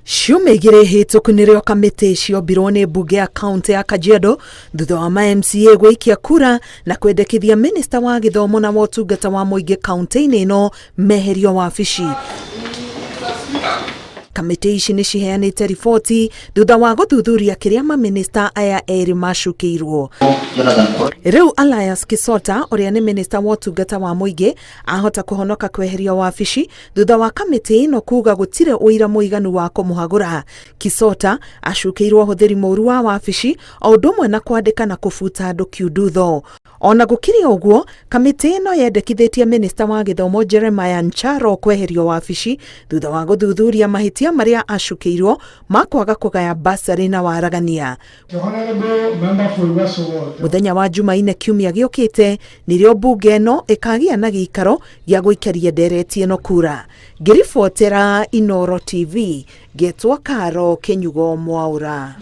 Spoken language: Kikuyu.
Ciumia 2 hĩtũku nĩrĩo kamĩtĩ ciombirwo nĩ mbunge ya kaunti ya Kajiado thutha wa ma MCA gwĩikia kura na kwendekithia minista wa gĩthomo na wotungata wa mũingĩ kaunti-inĩ ĩno meherio wabici. Kamĩtĩ ici nĩ ciheanĩte riboti thutha wa gũthuthuria kĩrĩa mamĩnĩsta aya erĩ macukĩirwo. Rĩu Elias Kisota ũrĩa nĩ minista wa ũtungata wa mũingĩ ahota kũhonoka kweherio wabici thutha wa kamĩtĩ ĩno kuga gũtirĩ ũira mũiganu wa kũmũhagũra. Kisota acukĩirwo ũhũthĩri mũru wa wabici o ũndũ ũmwe na kwandĩka na kũbuta andũ kiundutho. Ona gũkĩrĩ ũguo, kamĩtĩ ĩno yendekithĩtie minista wa gĩthomo Jeremiah Ncharo kweherio wabici thutha wa gũthuthuria mahĩtia marĩa acukĩirwo ma kwaga kũgaya basarĩ na waragania. Mũthenya wa Jumaine kiumia gĩũkĩte nĩrĩo mbunge ĩno ĩkagĩa na gĩikaro gĩa gũikaria ndereti ĩno kura. Ngĩribotera Inooro TV, ngetwo Karo Kĩnyugo Mwaũra.